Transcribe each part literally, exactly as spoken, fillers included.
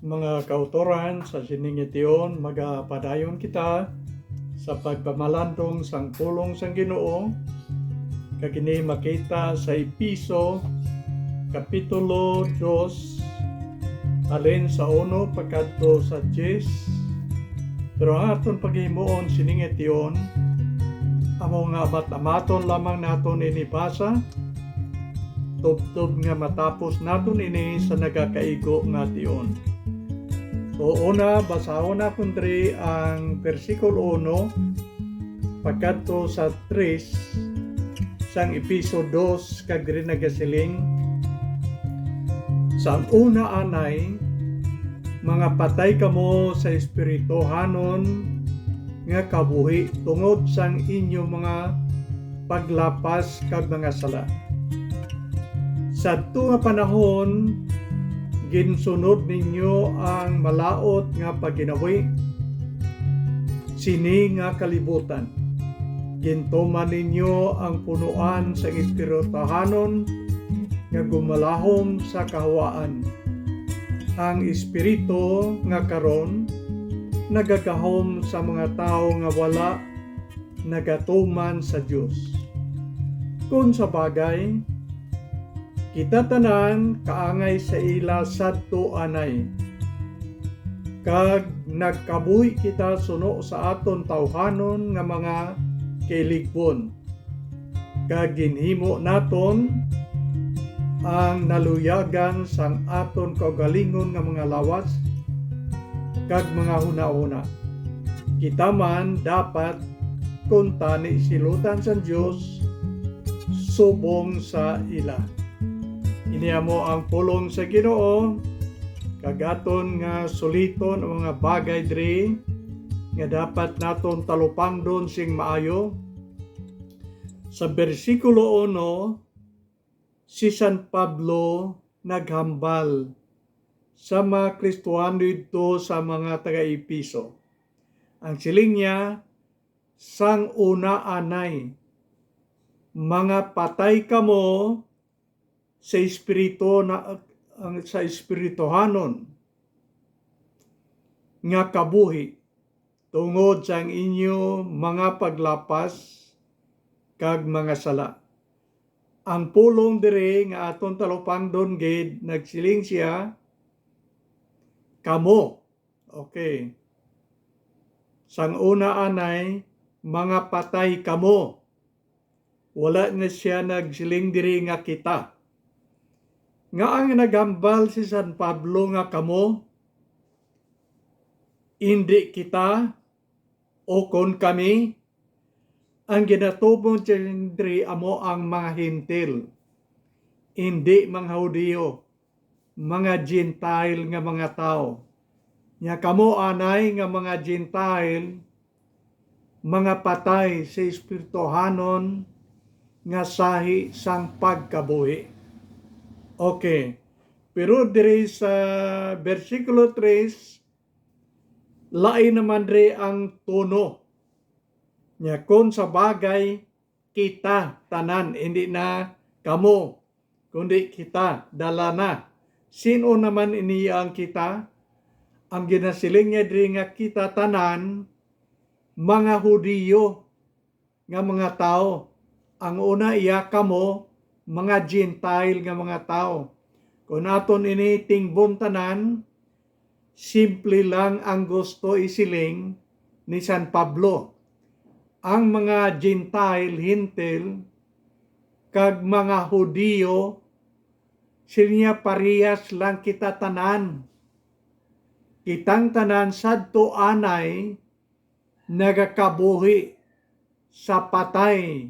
Mga kautoran, sa sining tion, magapadayon kita sa pagpamalandong sang pulong sang Ginoo, kag ini makita sa Efeso, Kapitulo dos, halin sa uno pakadto sa diyes. Pero ang aton paghimuon sining tion, amo nga amat-amaton lamang naton ini basa, tubtob nga matapos naton ini sa nagakaigo nga tion. So, una, basahon naton diri ang bersikulo uno pakadto sa tres sang Efeso dos, kag diri nagasiling, "Sang una anay, mga patay kamo sa espirituhanon nga kabuhi tungod sang inyo mga paglapas kag mga sala. Sadto nga panahon, ginsunod ninyo ang malaut nga pagginawi sini nga kalibutan. Gintuman ninyo ang punoan sang espirituhanon nga gumalahom sa kahawaan, ang espiritu nga karon nagagahom sa mga tawo nga wala nagatuman sa Dios. Kon sa bagay, kita tanan kaangay sa ila sadto anay, kag nagkabuhi kita suno sa aton tawhanon nga mga kailigbon, kag ginhimo naton ang naluyagan sang aton kaugalingon nga mga lawas kag mga hunahuna. Kita man dapat kuntani silutan sang Dios subong sa ila." Ini amo ang pulong sa Ginoo, kag aton nga suliton ang mga bagay diri nga dapat naton talupangdon sing maayo. Sa bersikulo uno, si San Pablo naghambal sa mga Kristiano didto sa mga taga-Efeso. Ang siling niya, "Sang una anay, mga patay kamo sa espiritu na, ang, sa espirituhanon nga kabuhi tungod sang inyo mga paglapas kag mga sala." Ang pulong diri nga aton talupangdon gid, nagsiling siya, "Kamo." Okay. Sang una anay, mga patay kamo. Wala na siya nagsiling diri nga kita. Ngaa nga naghambal si San Pablo nga kamo, indi kita, o kon kami? Ang ginatuman siya diri amo ang mga Hentil, indi mga Hudiyo, mga Gentile nga mga tawo. Nya kamo anay nga mga Gentile, mga patay sa espirituhanon nga sahi sang pagkabuhi. Okay. Pero diri sa bersikulo tres, lain naman diri ang tono. Nya kon sa bagay, kita tanan, hindi na kamo, kundi kita, dala na. Sin-o naman ini ang kita? Ang ginasiling niya diri nga kita tanan, mga Hudiyo nga mga tawo. Ang una iya, kamo, mga Gentile nga mga tawo. Kon aton ini tingbon tanan, simple lang ang gusto isiling ni San Pablo. Ang mga Gentile, Hentil, kag mga Hudiyo, siling niya, parehas lang kita tanan. Kitang tanan sadto anay nagakabuhi sa patay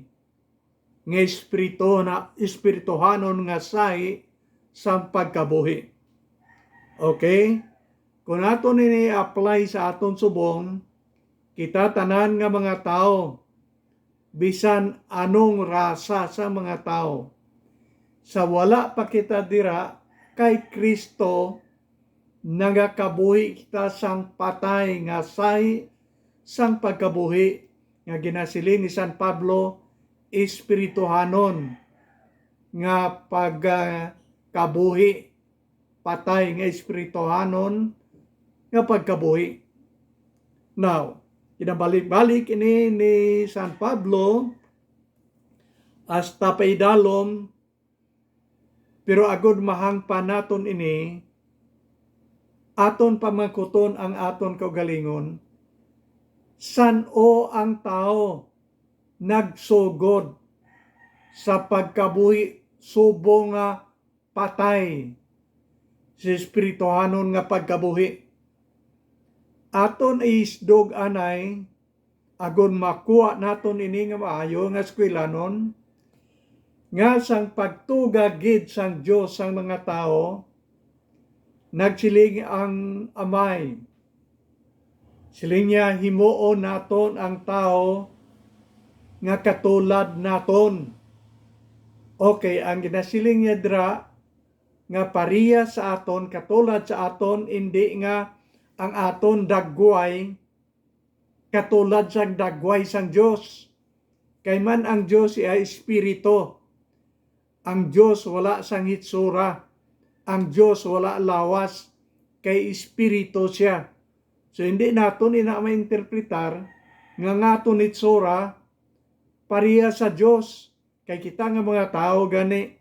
nga espiritu na, espirituhanon nga sahi sang pagkabuhi. Okay? Kung aton ini i-apply sa aton subong, kita tanan nga mga tawo, bisan anong rasa sa mga tawo, sa wala pa kita dira kay Cristo, nagakabuhi kita sang patay nga sahi sang pagkabuhi nga ginasiling ni San Pablo, espirituhanon nga pagkabuhi, patay nga espirituhanon nga pagkabuhi. Now, ginabalik-balik ini ni San Pablo hasta paidalom, pero agod mahangpan naton ini, aton pamangkuton ang aton kaugalingon, san-o ang tawo nagsugod sa pagkabuhi subong nga patay sa espirituhanon nga pagkabuhi. Aton ihisdog anay, agod makuha naton ini nga maayo nga eskwelanon, nga sang pagtuga gid sang Dios sang mga tawo, nagsiling ang Amay, siling niya, "Himuon naton ang tawo nga katulad naton." Okay, ang ginasiling niya dira nga pareha sa aton, katulad sa aton, indi nga ang aton dagway katulad sang dagway sang Dios. Kay man ang Dios iya espiritu. Ang Dios wala sang hitsura. Ang Dios wala lawas, kay espiritu sia. So, hindi naton ina mainterpretar nga ang aton hitsura pareha sa Dios. Kay kita nga mga tawo gani,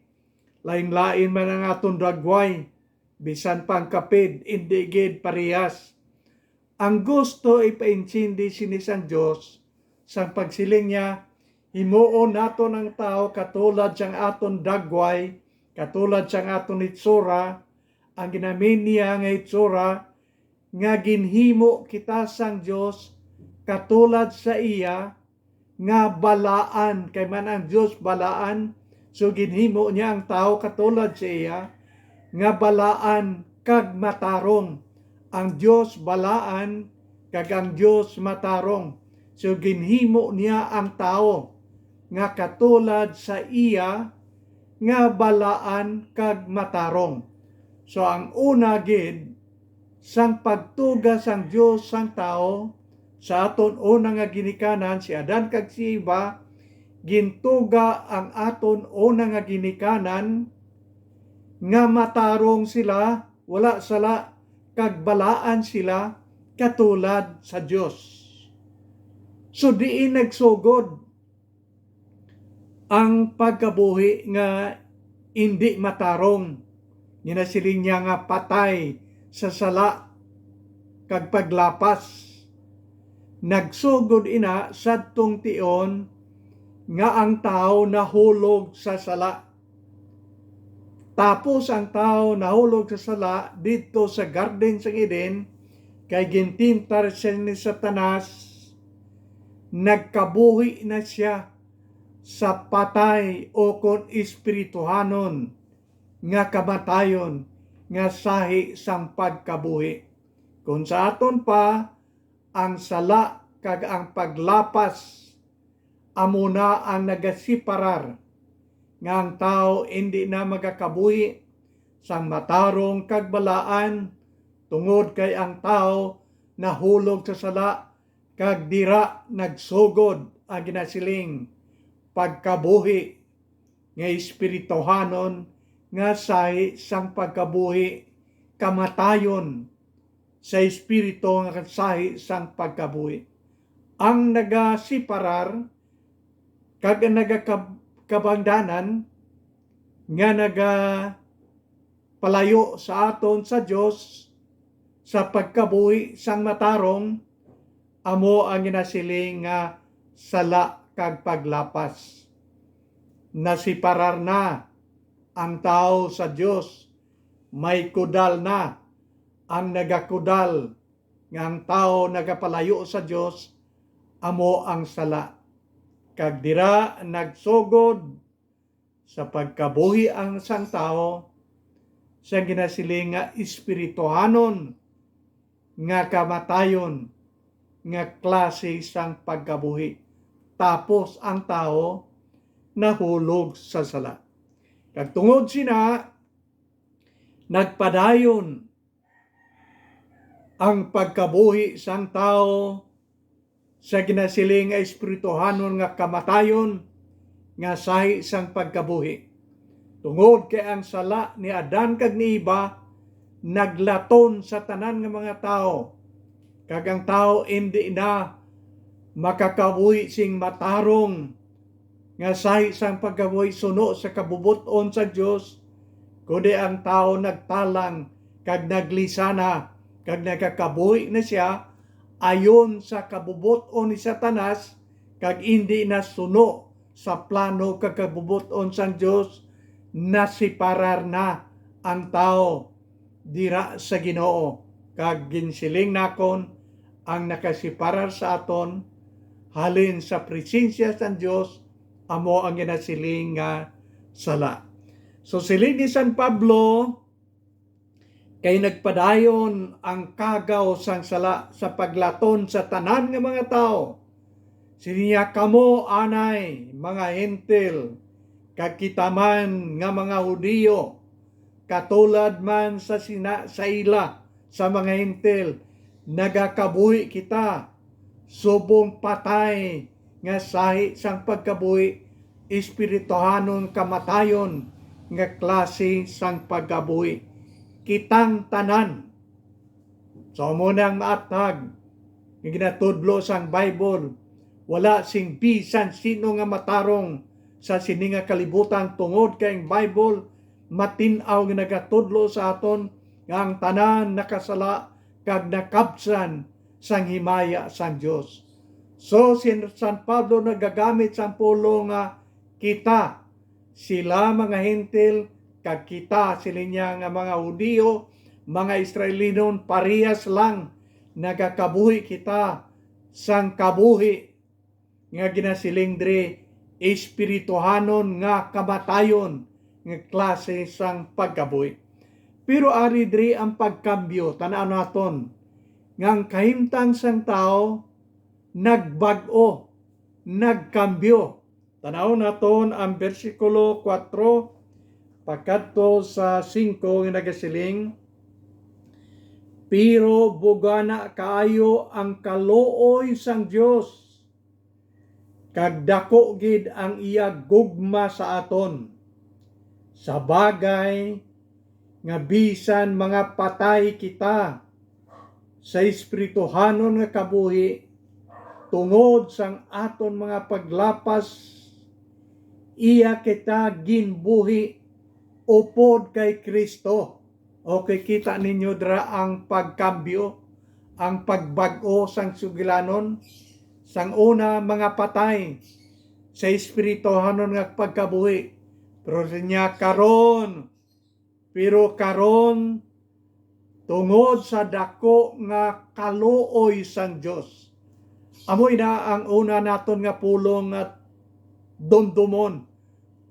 lain-lain man ang aton dagway, bisan pa ang kapid, indi gid parehas. Ang gusto ipaintindi sini sang Dios, sang pagsiling niya, "Himuon naton ang tawo katulad sang aton dagway, katulad sang aton hitsura." Ang ginamin niya nga hitsura, nga ginhimo kita sang Dios katulad sa iya, nga balaan, kay man ang Dios balaan, so ginhimo niya ang tawo katulad sa iya, nga balaan kag matarong. Ang Dios balaan kag ang Dios matarong, so ginhimo niya ang tawo nga katulad sa iya, nga balaan kag matarong. So, ang una gid, sang pagtuga sang Dios sang tawo, sa aton una nga ginikanan, si Adan kag si Eva, gintuga ang aton una nga ginikanan, nga matarong sila, wala sala, kag balaan sila katulad sa Dios. So, diin nagsugod ang pagkabuhi nga indi matarong, ginasiling niya nga patay sa sala kag paglapas. Nagsugod ina sadtong tion nga ang tawo nahulog sa sala. Tapos ang tawo nahulog sa sala didto sa garden sang Eden, kay gintintar siya ni Satanas, nagkabuhi na sia sa patay, o kon espirituhanon nga kamatayon nga sahi sang pagkabuhi. Kon sa aton pa, ang sala kag ang paglapas amo na ang nagasiparar nga ang tawo indi na magakabuhi sang matarong kag balaan, tungod kay ang tawo nahulog sa sala, kag dira nagsugod ang ginasiling pagkabuhi nga espirituhanon nga sahi sang pagkabuhi, kamatayon sa espiritu nga sahi sang pagkabuhi. Ang nagasiparar kag ang nagakab-, kabangdanan nga nagapalayo sa aton sa Dios sa pagkabuhi sang matarong, amo ang ginasiling nga sala kag paglapas. Nasiparar na ang tawo sa Dios, may kudal na. Ang nagakudal nga ang tawo nagapalayo sa Dios, amo ang sala. Kag dira nagsugod sa pagkabuhi ang sang tawo, sa ginasiling nga espirituhanon nga kamatayon nga klase sang pagkabuhi. Tapos ang tawo nahulog sa sala. Kag tungod sina, nagpadayon ang pagkabuhi sang tawo sa ginasiling nga espirituhanon nga kamatayon nga sahi sang pagkabuhi. Tungod kay ang sala ni Adan kag ni Eva naglaton sa tanan nga mga tawo, kag ang tawo indi na makakabuhi sing matarong nga sahi sang pagkabuhi suno sa kabubot-on sa Dios, kundi ang tawo nagtalang kag naglisana kag nagakabuhi na sia ayon sa kabubot-on ni Satanas, kag indi na suno sa plano kag kabubot-on sang Dios. Nasiparar na ang tawo dira sa Ginoo, kag ginsiling nakon, ang nakasiparar sa aton halin sa presensya sang Dios amo ang ginasiling nga sala. So, siling ni San Pablo, kay nagpadayon ang kagaw sang sala sa paglaton sa tanan nga mga tawo. Siling niya, "Kamo anay, mga Hentil, kag kita man nga mga Hudiyo, katulad man sa sina-, sa ila sa mga Hentil, nagakabuhi kita subong patay nga sahi sang pagkabuhi, espirituhanon kamatayon nga klase sang pagkabuhi. Kitang tanan." So, amo na ang maathag nga ginatudlo sang Bible. Wala sing bisan sino nga matarong sa sini nga kalibutan, tungod kay ang Bible matin-aw nga nagatudlo sa aton nga ang tanan nakasala kag nakabsan sang himaya sang Dios. So, si San Pablo nagagamit sang pulong nga kita, sila mga Hentil, kag kita, siling niya, nga mga Hudiyo, mga Israelinon, parehas lang, nagakabuhi kita sang kabuhi nga ginasiling diri, espirituhanon nga kamatayon nga klase sang pagkabuhi. Pero ari diri ang pagkambyo, tan-aw naton nga ang kahimtang sang tawo nagbag-o, nagkambyo. Tan-aw naton ang bersikulo kuwatro pakadto sa singko nga nagasiling, "Pero bugana kaayo ang kaluoy sang Dios, kag daku gid ang iya gugma sa aton. Sa bagay nga bisan mga patay kita sa espirituhanon nga kabuhi, tungod sang aton mga paglapas, iya kita ginbuhi upod kay Cristo." Okay, kita ninyo dira ang pagkambyo, ang pagbag-o sang sugilanon. Sang una, mga patay sa espirituhanon nga pagkabuhi. Pero siya karon, pero karon, tungod sa dako nga kaluoy sang Dios. Amo ina ang una naton nga pulong nga dumdumon.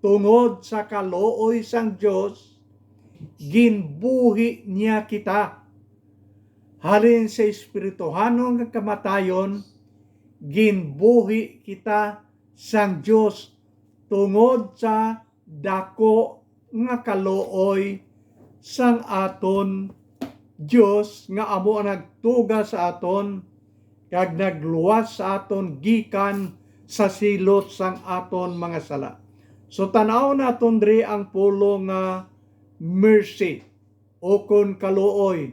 Tungod sa kaluoy sang Dios, ginbuhi niya kita. Halin sa espirituhanon nga kamatayon, ginbuhi kita sang Dios tungod sa dako nga kaluoy sang aton Dios, nga amo ang nagtuga sa aton kag nagluwas sa aton gikan sa silot sang aton mga sala. So, tan-aw naton diri ang pulong nga mercy, ukon kaluoy.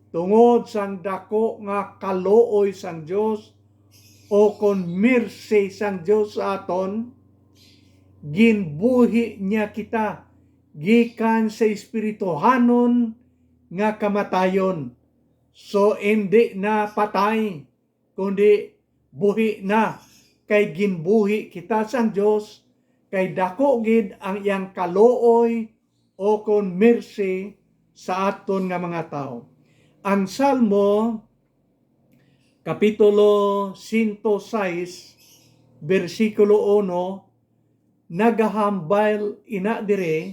Tungod sang dako nga kaluoy sang Dios, ukon mercy sang Dios sa aton, ginbuhi niya kita gikan sa espirituhanon nga kamatayon. So, indi na patay, kundi buhi na, kay ginbuhi kita sang Dios, kay dako gid ang iyang kaluoy, ukon mercy, sa aton nga mga tawo. Ang Salmo, Kapitulo sento sais, bersikulo uno, nagahambal ina diri,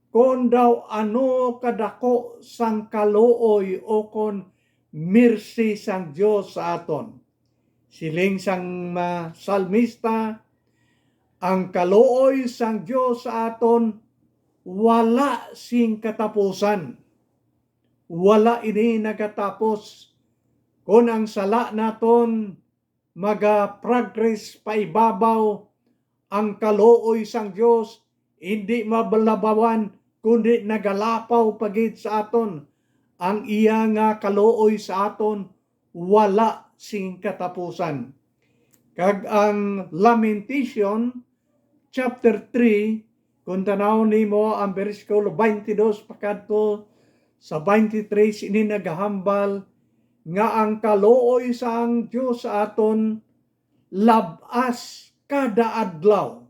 kon daw ano kadako sang kaluoy ukon mercy sang Dios sa aton. Siling sang ma-, salmista, "Ang kaluoy sang Dios sa aton wala sing katapusan." Wala ini nagatapos. Kon ang sala naton maga-progress paibabaw, ang kaluoy sang Dios indi malabawan, kundi nagalapaw pa gid sa aton. Ang iya nga kaluoy sa aton wala sing katapusan. Kag ang Lamentation chapter three, kung tanaw nimo ang bersikulo twenty-two pakadto sa twenty-three, sini nagahambal nga ang kaluoy sang Dios sa aton lab-as kada adlaw.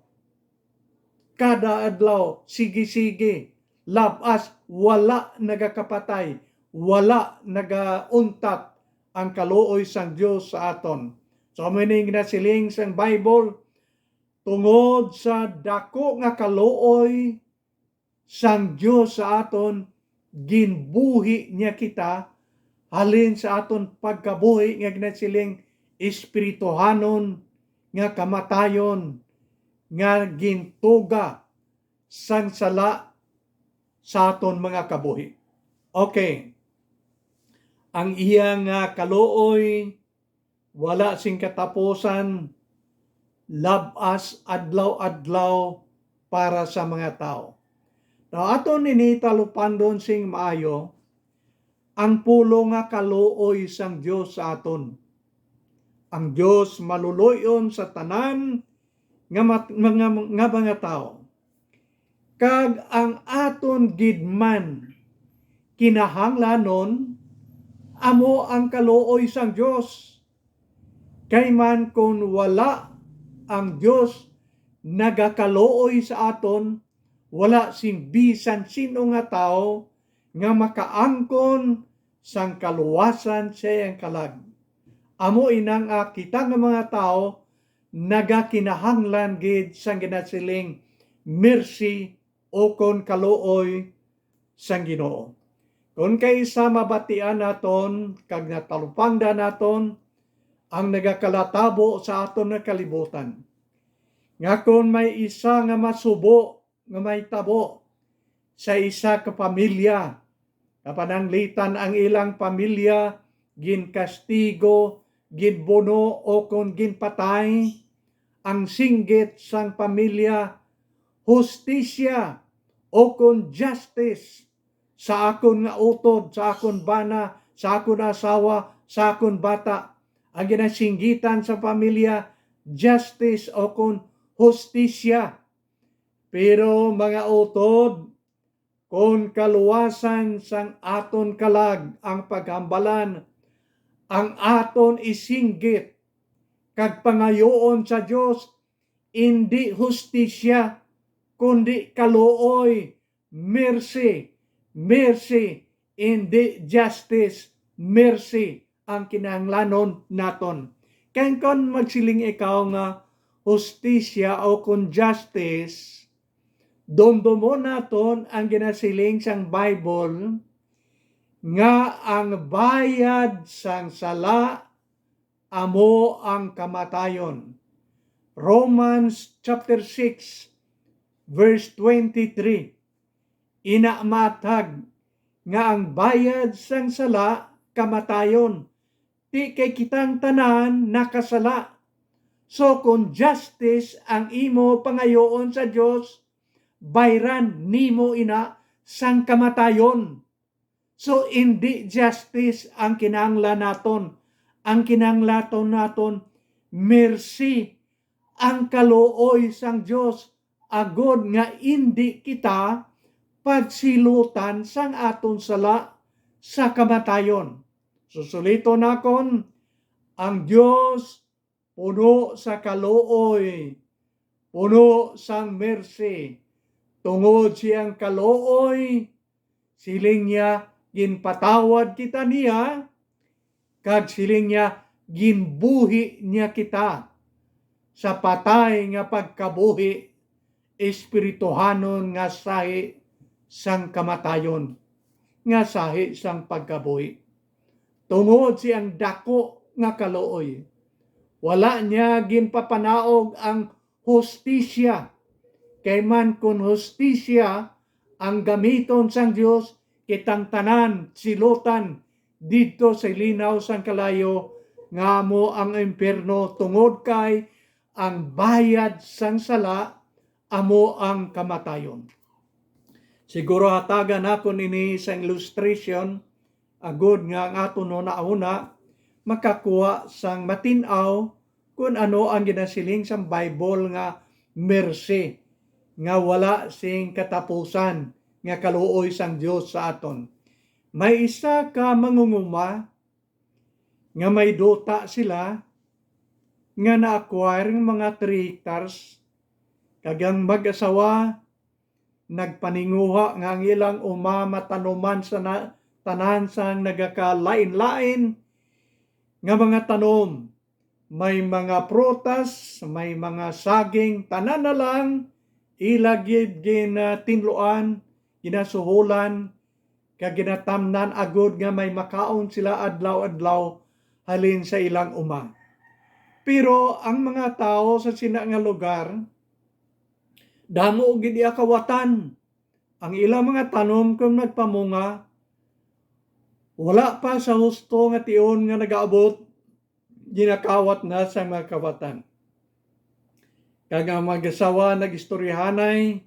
Kada adlaw, sige-sige, lab-as, wala nagakapatay, wala nagauntat ang kaluoy sang Dios sa aton. So, amo ini nga nasiling sang Bible, tungod sa dako nga kaluoy sang Dios sa aton, ginbuhi niya kita halin sa aton pagkabuhi nga ginasiling espirituhanon nga kamatayon nga gintuga sang sala sa aton mga kabuhi. Okay. Ang iya nga kaluoy wala sing katapusan, lab-as adlaw-adlaw para sa mga tawo. Now, aton ini talupandon sing maayo ang pulong nga kaluoy sang Dios sa aton. Ang Dios maluluy-on sa tanan nga mat-, nga, nga mga tawo. Kag ang aton gid man kinahanglanon amo ang kaluoy sang Dios. Kay man kon wala ang Dios nagakaluoy sa aton, wala sing bisan sin-o nga tawo nga makaangkon sang kaluwasan sa iyang kalag. Amo ina nga kita nga mga tawo nagakinahanglan gid sang ginasiling mercy o kon kaluoy sang Ginoo. Kon kaisa mabatian naton kag natalupangdan naton ang nagakalatabo sa aton nga kalibutan, nga kon may isa nga masubo nga mahitabo sa isa ka pamilya, kapananglitan ang ilang pamilya ginkastigo, ginbuno, o kon ginpatay, ang singgit sang pamilya, hustisya, o kon justice, sa akon nga utod, sa akon bana, sa akon asawa, sa akon bata. Ang ginasinggitan sa pamilya, justice, o kon hustisya. Pero, mga utod, kon kaluwasan sang aton kalag ang paghambalan, ang aton isinggit kag pangayoon sa Dios, indi hustisya, kundi kaluoy, mercy, mercy, indi justice, mercy ang kinahanglanon naton. Kay kon magsiling ikaw nga hustisya o kon justice, dumdumon naton ang ginasiling sang Bible nga ang bayad sang sala amo ang kamatayon. Romans chapter six, verse twenty-three. Ina matag nga ang bayad sang sala kamatayon. Ti kay kitang tanan nakasala. So, kon justice ang imo pangayoon sa Dios, bayran nimo ina sang kamatayon. So, indi justice ang kinahanglan naton. Ang kinahanglaton naton, mercy, ang kaluoy sang Dios, agod nga indi kita pagsilutan sang aton sala sa kamatayon. Susuliton nakon, ang Dios puno sa kaluoy, puno sang mercy. Tungod siyang kaluoy, siling niya, ginpatawad kita niya, kag siling niya, ginbuhi niya kita sa patay nga pagkabuhi espirituhanon nga sahi sang kamatayon, nga sahi sang pagkabuhi. Tungod siyang dako nga kaluoy, wala niya ginpapanaog ang hustisya. Kay man kon hustisya ang gamiton sang Dios, kitang tanan silutan didto sa linaw sang kalayo nga amo ang impyerno, tungod kay ang bayad sang sala amo ang kamatayon. Siguro hatagan nakon ini sang illustration, agod nga ang aton hunahuna makakuha sang matin-aw kon ano ang ginasiling sang Bible nga mercy nga wala sing katapusan nga kaluoy sang Dios sa aton. May isa ka mangunguma nga may duta sila nga na-acquire nga mga three hectares, kag ang mag-asawa nagpaninguha nga ang ilang uma matanuman sa na-, tanan sang nagakalain-lain nga mga tanom. May mga prutas, may mga saging, tanan na lang ila gid ginatinluan, ginasuholan, kag ginatamnan agod nga may makaon sila adlaw-adlaw halin sa ilang uma. Pero ang mga tawo sa sina nga lugar, damo gid iya kawatan. Ang ilang mga tanom kon nagpamunga, wala pa sa husto nga tion nga nagaabot, ginakawat na sa mga kawatan. Kag ang mag-asawa nag-istoryahanay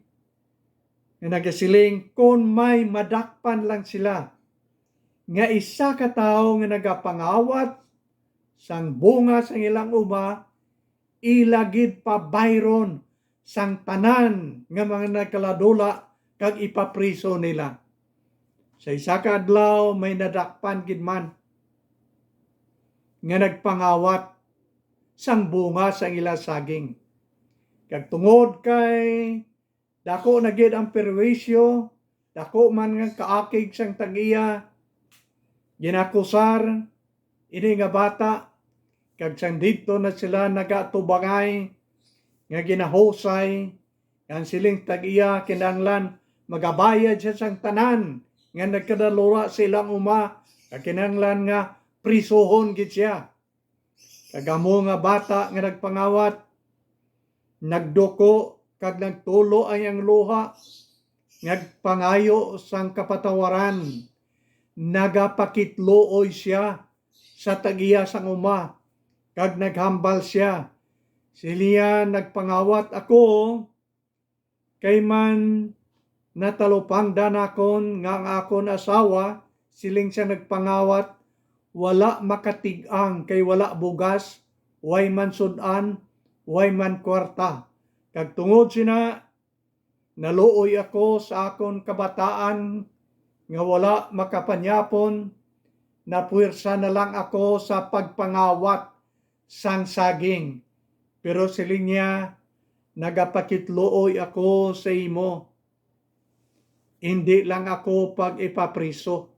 nga nagasiling, kon may madakpan lang sila nga isa ka tawo nga nagapangawat sang bunga sang ilang uma, ila gid pabayron sang tanan nga mga nagkaladula kag ipapriso nila. Sa isa ka adlaw, may nadakpan gid man nga nagpangawat sang bunga sang ila saging. Kag tungod kay dako na gid ang perwisyo, dako man nga kaakig sang tag-iya, ginakusar ini nga bata, kag sang didto na sila nagatubangay nga ginahusay, nga ang siling tag-iya kinahanglan magabayad siya sang tanan nga nagkadalura sa ilang uma, kag kinahanglan nga prisuhon gid siya. Kag amo nga bata nga nagpangawat, nagduko kag nagtulo ang iyang luha, nagpangayo sang kapatawaran. Nagapakitluoy sia sa tag-iya sang uma, kag naghambal sia. Siling niya, "Nagpangawat ako, kay man natalupangdan nakon nga ang akon asawa," siling sang nagpangawat, "wala makatig-ang kay wala bugas, way man sud-an, way man kwarta. Kag tungod sina, naluoy ako sa akon kabataan nga wala makapanyapon, napuwersa na lang ako sa pagpangawat sang saging." Pero siling niya, "Nagapakitluoy ako sa imo, indi lang ako pag-ipapriso."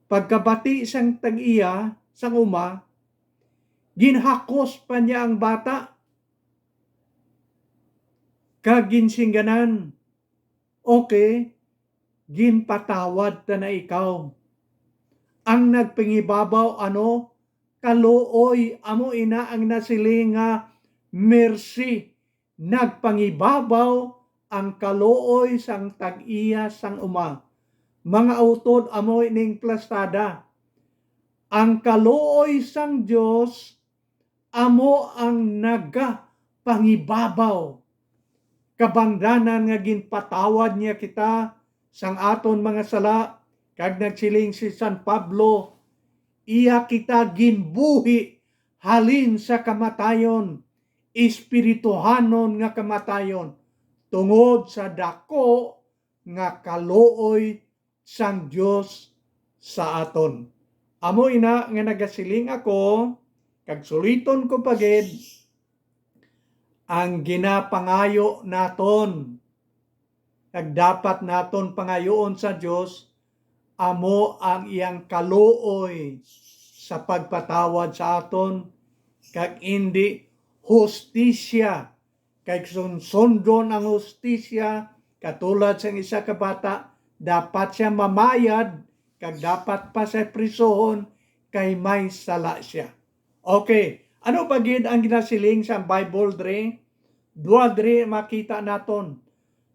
Pagkabati sang tag-iya sang uma, ginhakos pa niya ang bata, kag ginsingganan, "Okay, ginpatawad ta na ikaw." Ang nagpangibabaw, ano, kaluoy, amo ina ang nasiling nga mercy. Nagpangibabaw ang kaluoy sang tag-iya sang uma. Mga utod, amo ining plastada. Ang kaluoy sang Dios amo ang nagapangibabaw. Kabangdanan nga ginpatawad niya kita sang aton mga sala, kag nagsiling si San Pablo, "Iya kita ginbuhi halin sa kamatayon, espirituhanon nga kamatayon, tungod sa dako nga kaluoy sang Dios sa aton." Amo ina nga nagasiling ako, kag suliton ko pa gid, ang ginapangayo naton, kag dapat naton pangayoon sa Dios, amo ang iyang kaluoy sa pagpatawad sa aton, kag indi hustisya. Kay kon sundon ang hustisya, katulad sang isa ka bata, dapat sia mamayad, kag dapat pa sia prisuhon, kay may sala sia. Okay, ano ba gid ang ginasiling sang Bible diri? Dua diri makita naton.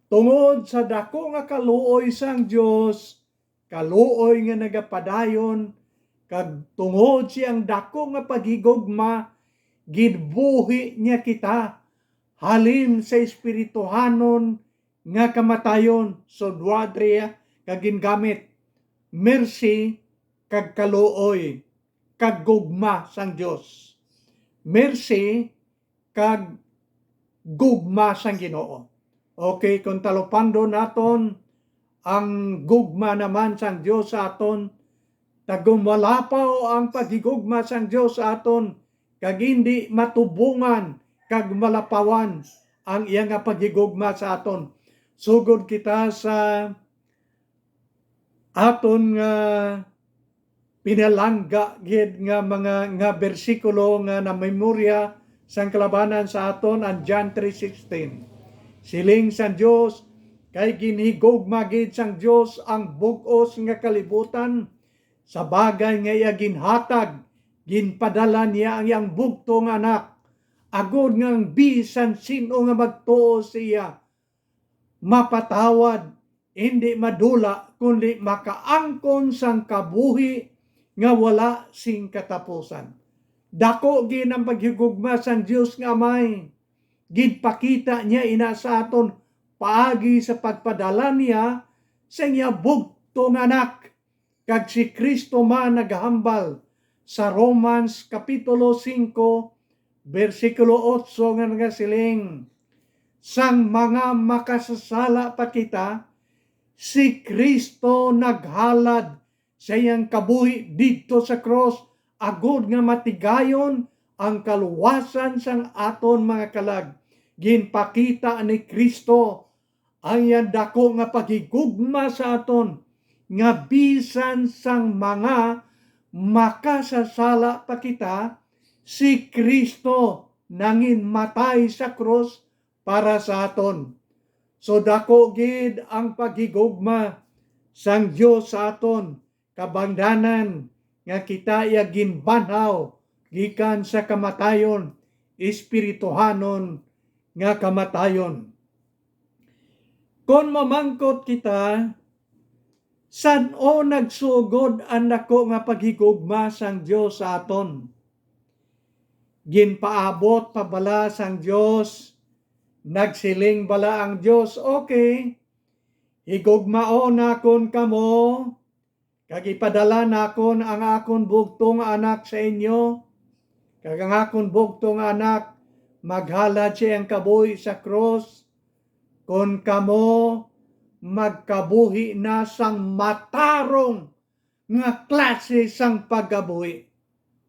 Tungod sa dako nga kaluoy sang Dios, kaluoy nga nagapadayon, kag tungod siyang dako nga paghigugma, ginbuhi niya kita halin sa espirituhanon nga kamatayon. So, dua diri nga gingamit. mercy kag kaluoy kag gugma sang Dios. Mercy kag gugma sang Ginoo. Okay, kung talupandon naton ang gugma naman sang Dios sa aton, tagumalapaw ang paghigugma sang Dios sa aton, kag hindi matubungan kag malapawan ang iya nga paghigugma sa aton. Sugod kita sa aton nga pinalangga gid nga mga, nga bersikulo nga namemorya sang kalabanan sa aton, ang John three sixteen. Siling sang Dios, "Kay ginhigugma gid sang Dios ang bug-os nga kalibutan, sa bagay nga iya ginhatag, ginpadala niya ang iyang bugtong nga Anak, agod nga ang bisan sin-o nga magtuo sa iya mapatawad, hindi madula, kundi makaangkon sang kabuhi nga wala sing katapusan." Dako gid ang paghigugma sang Dios nga Amay. Ginpakita niya ina sa aton paagi sa pagpadala niya sa iya bugtong Anak. Kag si Cristo man nagahambal sa Romans Kapitulo singko, bersikulo otso, nga nagasiling, "Sang mga makasasala pa kita, si Cristo naghalad sa iyang kabuhi didto sa krus, agod nga matigayon ang kaluwasan sang aton mga kalag." Ginpakita ni Cristo ang iyang dako nga paghigugma sa aton, nga bisan sang mga makasasala pa kita, si Cristo nanginmatay sa krus para sa aton. So, dako gid ang paghigugma sang Dios sa aton, kabangdanan nga kita iya ginbanhaw gikan sa kamatayon, espirituhanon nga kamatayon. Kon mamangkot kita, san-o nagsugod ang dako nga paghigugma sang Dios sa aton? Ginpaabot pa bala sang Dios? Nagsiling bala ang Dios, "Okay, higugmaon nakon kamo, kag ipadala nakon ang akon bugtong nga Anak sa inyo, kag ang akon bugtong nga Anak maghalad sa iyang kabuhi sa krus, kon kamo magkabuhi na sang matarong nga klase sang pagkabuhi."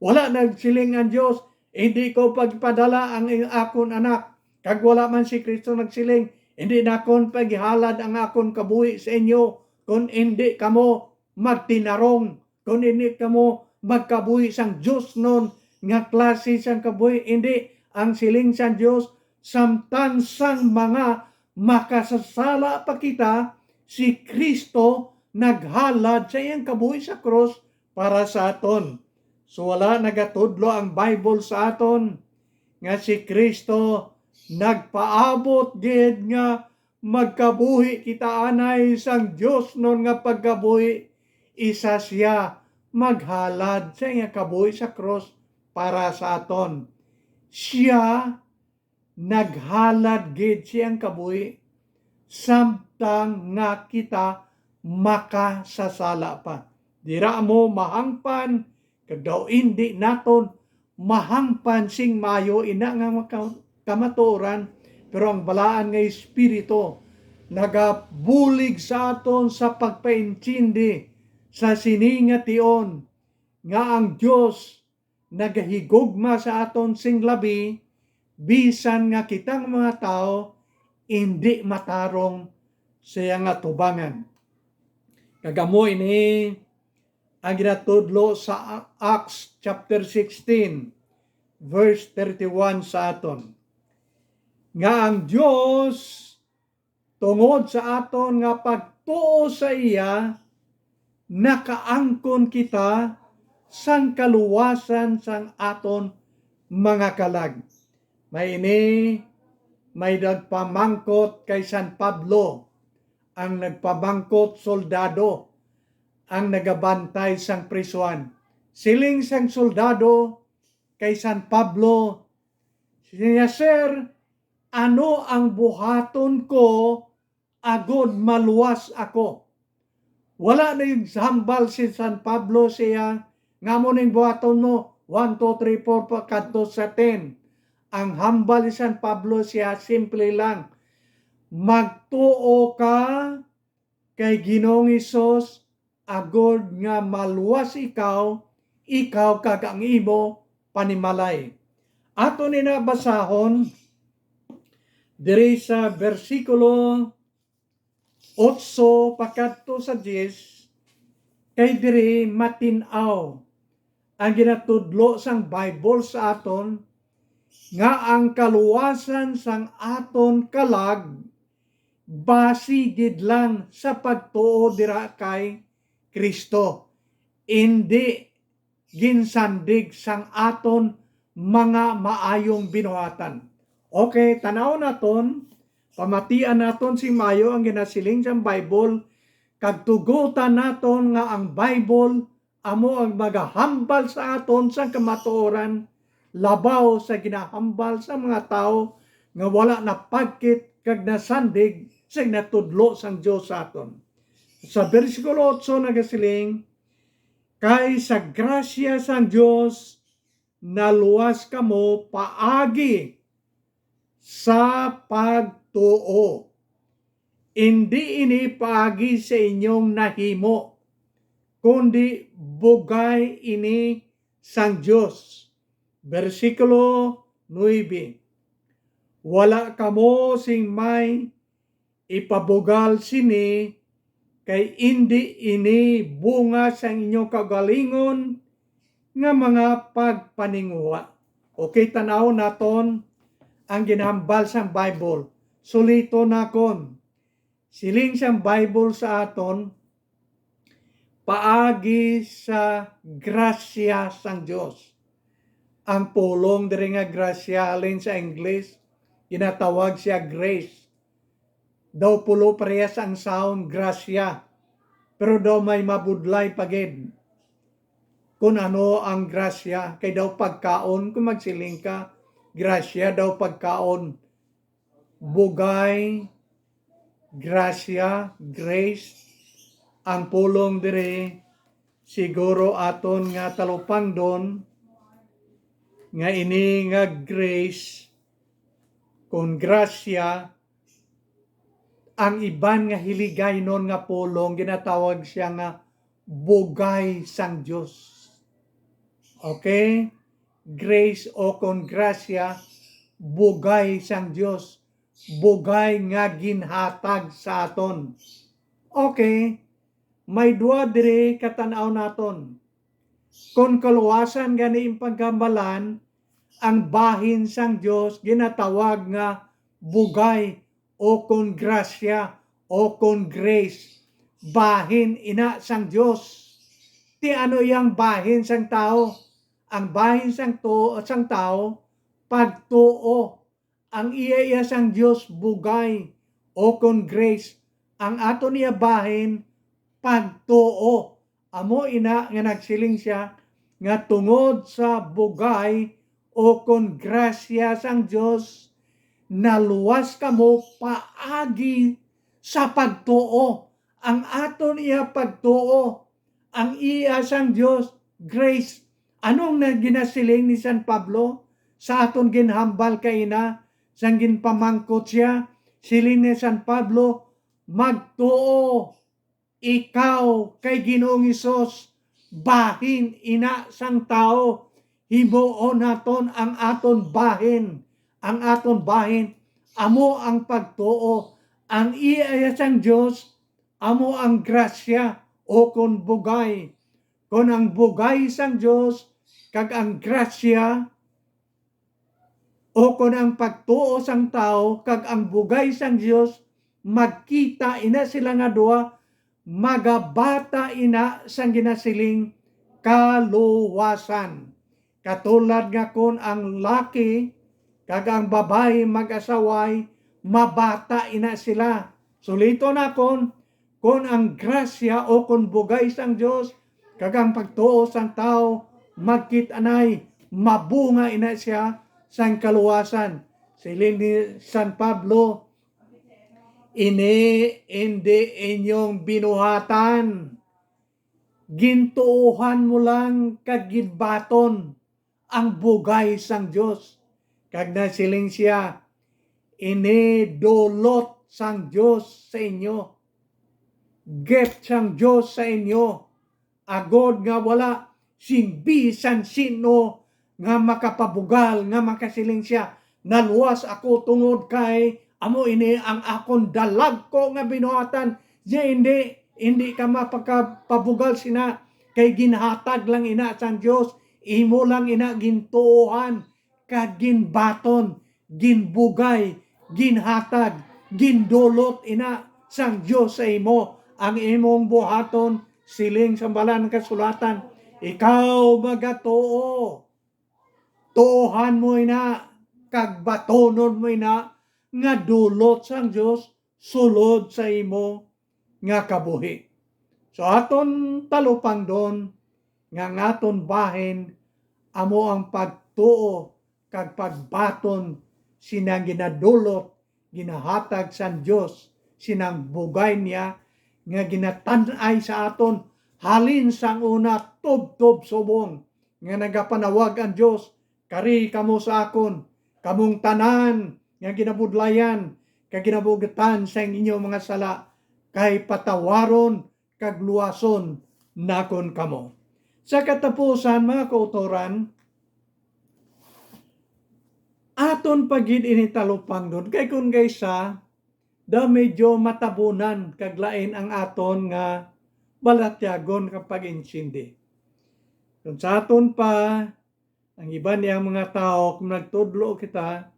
Wala nagsiling ang Dios, "Hindi ko pagpadala ang akon Anak." Kag wala man si Cristo nagsiling, "Hindi nakon paghalad ang akon kabuhi sa inyo, kon hindi kamo magtinarong, kon hindi kamo magkabuhi sang diosnon nga klase sang kabuhi." Hindi, ang siling sang Dios, samtang sang mga makasasala pa kita, si Cristo naghalad sa iyang kabuhi sa krus para sa aton. So, wala nagatudlo ang Bible sa aton nga si Cristo nagpaabot gid nga magkabuhi kita anay sang diosnon nga pagkabuhi, isa sia maghalad sa iya kabuhi sa krus para sa aton. Sia naghalad gid sa iyang kabuhi, samtang nga kita makasasala pa. Dira mo mahangpan, kag daw indi naton mahangpan sing maayo ina nga maka-, kamatuoran, pero ang balaan nga Espiritu nagabulig sa aton sa pagpaintindi sa sini nga tion, nga ang Dios nagahigugma sa aton sing labi, bisan nga kita nga mga tawo indi matarong sa iya nga atubangan. Kag amo ini ang ginatudlo sa Acts chapter sixteen, verse thirty-one sa aton, nga ang Dios, tungod sa aton nga pagtuo sa iya, nakaangkon kita sang kaluwasan sang aton mga kalag. May ini, may nagpamangkot kay San Pablo, ang nagpamangkot soldado, ang nagabantay sang prisuan. Siling sang soldado kay San Pablo, siya, "Sir, ano ang buhaton ko agod maluwas ako?" Wala na yung hambal si San Pablo siya nga mo ning buhaton mo, one, two, three, four, pa kadto sa ten. Ang hambal ni San Pablo siya, simple lang. Magtuo ka kay Ginoong Hesus, agod nga maluwas ikaw, ikaw kag ang imo panimalay. Ato ni na basahon diri sa bersikulo otso pakadto sa diyes, kay diri matin-aw ang ginatudlo sang Bible sa aton, nga ang kaluwasan sang aton kalag basi gid lang sa pagtuo dira kay Cristo, indi ginsandig sang aton mga maayong binuhatan. Okay, tanaw naton, pamatian naton sing maayo ang ginasiling sang Bible, kag tugutan naton nga ang Bible amo ang magahambal sa aton sang kamatuoran, labaw sa ginahambal sa mga tawo nga wala napagkit kag nasandig sa natudlo sang Dios sa aton. Sa bersikulo otso nagasiling, "Kay sa grasya sang Dios naluwas kamo paagi sa pagtuo. Indi ini paagi sa inyong nahimo, kundi bugay ini sang Dios." Bersikulo nuebe, "Wala kamo sing may ipabugal sini, kay indi ini bunga sang inyo kaugalingon nga mga pagpaninguha." Okay, tanaw naton ang ginhambal sang Bible. Sulito nakon, siling sang Bible sa aton, paagi sa grasya sang Dios. Ang pulong diri nga grasya halin sa English, ginatawag siya grace. Daw pulo parehas ang sound, grasya. Pero daw may mabudlay pa gid kun ano ang grasya, kay daw pagkaon, kung magsiling ka, grasya daw pagkaon, bugay, grasya, grace, ang pulong diri, siguro aton nga talupangdon, nga ini nga grace, kon grasya, ang iban nga hiligaynon nga pulong, ginatawag siya nga bugay sang Dios. Okay? Grace o kon grasya, bugay sang Dios, bugay nga ginhatag sa aton. Okay, may duha diri katan-aw naton. Kon kaluwasan gani ang paghambalan, ang bahin sang Dios ginatawag nga bugay o kon grasya o kon grace. Bahin ina sang Dios. Ti ano iyang bahin sang tawo? Ang bahin sang tuo, sang tawo, pagtuo. Ang iya, iya sang Dios bugay o kon grace. Ang aton iya bahin, pagtuo. Amo ina nga nagsiling siya nga tungod sa bugay o kon grasya sang Dios, naluwas kamo paagi sa pagtuo. Ang aton iya pagtuo, ang iya sang Dios, grace. Anong na ginasiling ni San Pablo sa aton ginhambal kaina? Sang ginpamangkot siya, siling ni San Pablo, "Magtuo ikaw kay Ginoong Hesus, bahin ina sang tawo." Himuon naton ang aton bahin. Ang aton bahin amo ang pagtuo. Ang iya sang Dios amo ang grasya o kon bugay. Kon ang bugay sang Dios kag ang grasya, o kon ang pagtuo sang tawo kag ang bugay sang Dios magkita, ina sila nga duha, magabata ina sang ginasiling kaluwasan. Katulad nga kon ang laki kag ang babayi mag-asaway, mabata ina sila. Sulito nakon, kon ang grasya o kon bugay sang Dios kag ang pagtuo sang tawo magkit-anay, mabunga ina siya sang kaluwasan. Siling ni San Pablo, "Ini indi inyong binuhatan, gintuohan mo lang kag ginbaton ang bugay sang Dios. Kag nasiling sia, "Ini dulot sang Dios sa inyo, gift sang Dios sa inyo, agod nga wala sing bisan sin-o nga makapabugal, nga makasiling sia, 'Naluwas ako tungod kay amo ini ang akon dalagko nga binuhatan.'" Di, hindi, hindi ka mapakapabugal sina, kay ginhatag lang ina sang Dios, imo lang ina gintuohan, kag ginbaton, ginbugay, ginhatag, gindulot ina sang Dios sa imo ang imong buhaton, siling sa Balaan nga Kasulatan. Ikaw magatuo, tuohan mo ina, kag batonon mo ina nga dulot sang Dios sulod sa imo nga kabuhi. So, aton talupangdon nga ang aton bahin amo ang pagtuo kag pagbaton sinang ginadulot, ginahatag sang Dios, sinang bugay niya nga ginatan-ay sa aton halin sang una tubtob subong nga nagapanawag ang Dios, "Kari kamo sa akon, kamong tanan nga ginabudlayan kag ginabugatan sang inyo mga sala, kay patawaron kag luwason nakon kamo." Sa katapusan, mga kautoran, aton pa gid ini talupangdon, kay kon kaysa daw medyo matabunan kag lain ang aton nga balatyagon kag pag-intindi. Kung sa aton pa, ang iban niyang mga tawo, kung nagtudlo kita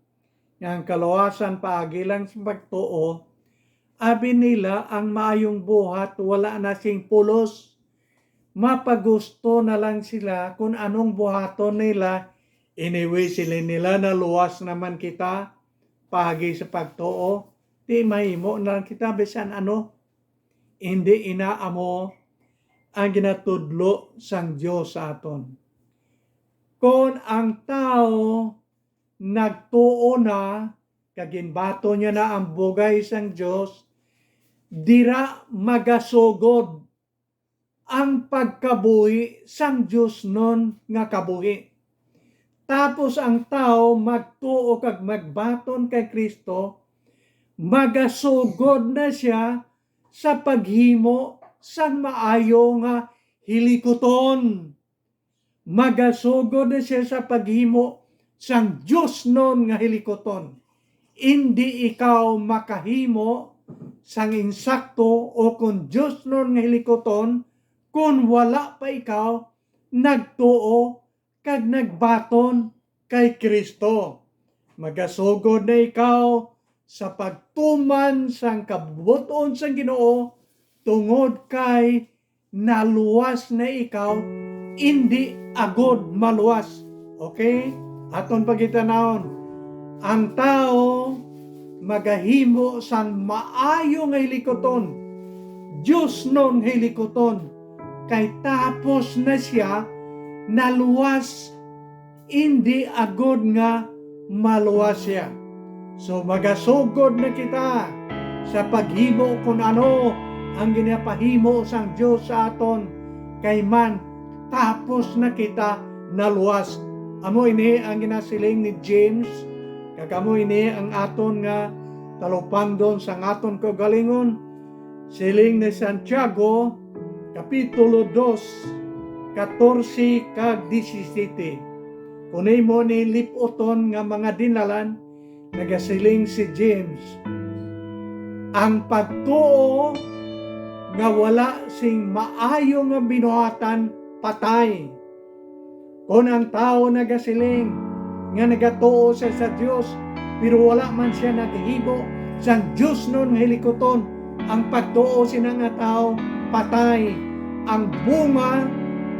nga ang kaluwasan paagi lang sa pagtuo, abi nila ang maayong buhat wala na sing pulos. Mapagusto na lang sila kung anong buhaton nila. Anyway, siling nila, "Naluwas naman kita paagi sa pagtuo." Di mahimo na lang kita bisan ano. Hindi ina amo ang ginatudlo sang Dios sa aton. Kon ang tawo nagtuo na, kag ginbaton niya na ang bugay sang Dios, dira magasugod ang pagkabuhi sang diosnon nga kabuhi. Tapos ang tawo magtuo kag magbaton kay Cristo, magasugod na sia sa paghimo sang maayo nga hilikuton. Magasugod na sia sa paghimo sang diosnon nga hilikuton. Indi ikaw makahimo sang insakto o kon diosnon nga hilikuton kon wala pa ikaw nagtuo kag nagbaton kay Cristo. Magasugod na ikaw sa pagtuman sang kabubot-on sang Ginoo, tungod kay naluwas na ikaw, indi agod maluwas. Okay? Aton pagitanawon. Ang tawo magahimo sang maayo nga hilikuton, diosnon nga hilikuton, kay tapos na sia naluwas, indi agod nga maluwas sia. So, magasugod na kita sa paghimo kon ano ang ginapahimo sang Dios sa aton, kay man tapos na kita naluwas. Amo ini ang ginasiling ni James, kag amo ini ang aton nga talupangdon sang aton kaugalingon. Siling ni Santiago, Kapitulo dos, katorse kag disisete. Kon imo ni lip-uton nga mga dinalan, nagasiling si James, "Ang pagtuo nga wala sing maayo nga binuhatan patay." Kon ang tawo nagasiling nga nagatuo siya sa Dios, pero wala man sia nagahimo sang diosnon nga hilikuton, ang pagtuo sina nga tawo patay. Ang bunga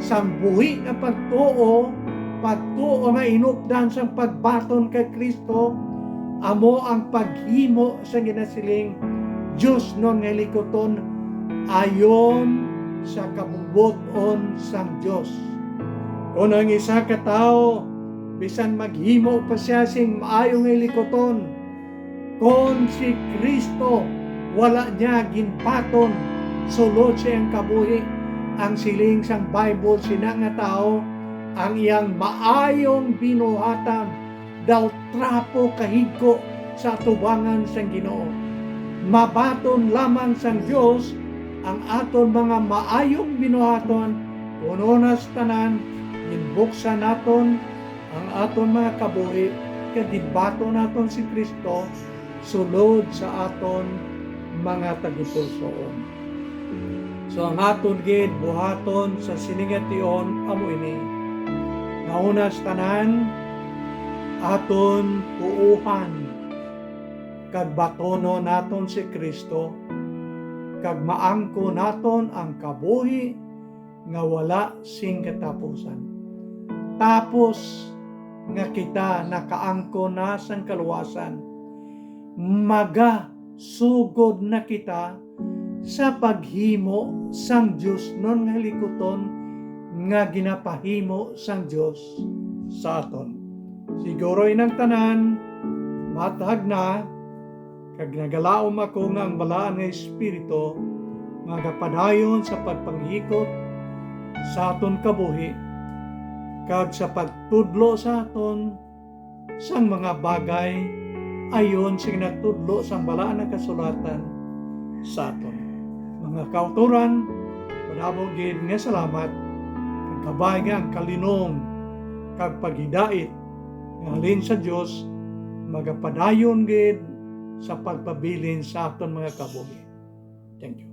sang buhi nga pagtuo, pagtuo nga inupdan sang pagbaton kay Cristo, amo ang paghimo sa ginasiling diosnon nga hilikuton ayon sa kabubot-on sang Dios. Kon ang isa ka tawo bisan maghimo pa sia sing maayo nga hilikuton, kon si Cristo wala niya ginbaton sulod sa iyang kabuhi, Ang siling sang Bible, sina nga tawo ang iyang maayong binuhatan daw trapo kahigko sa atubangan sang Ginoo. Mabaton lamang sang Dios ang aton mga maayong binuhaton, kon una sa tanan, ginbuksan naton ang aton mga kabuhi, kag ginbaton naton si Cristo sulod sa aton mga tagipusoon. So, ang aton gid buhaton sa sini nga tion amo ini: nga una sa tanan, aton tuohan kag batonon naton si Cristo, kag maangkon naton ang kabuhi nga wala sing katapusan. Tapos nga kita nakaangkon na sang kaluwasan, magasugod na kita sa paghimo sang diosnon nga hilikuton nga ginapahimo sang Dios sa aton. Siguro inang tanan matag na, kag nagalaom ako nga ang Balaan nga Espiritu magapadayon sa pagpanghikot sa aton kabuhi kag sa pagtudlo sa aton sang mga bagay ayon sa ginatudlo sang Balaan nga Kasulatan sa aton. Mga kautoran, madamo gid nga salamat, kag kabay nga ang kalinom kag paghidait nga halin sa Dios magapadayon gid sa pagpabilin sa aton mga kabuhi. Thank you.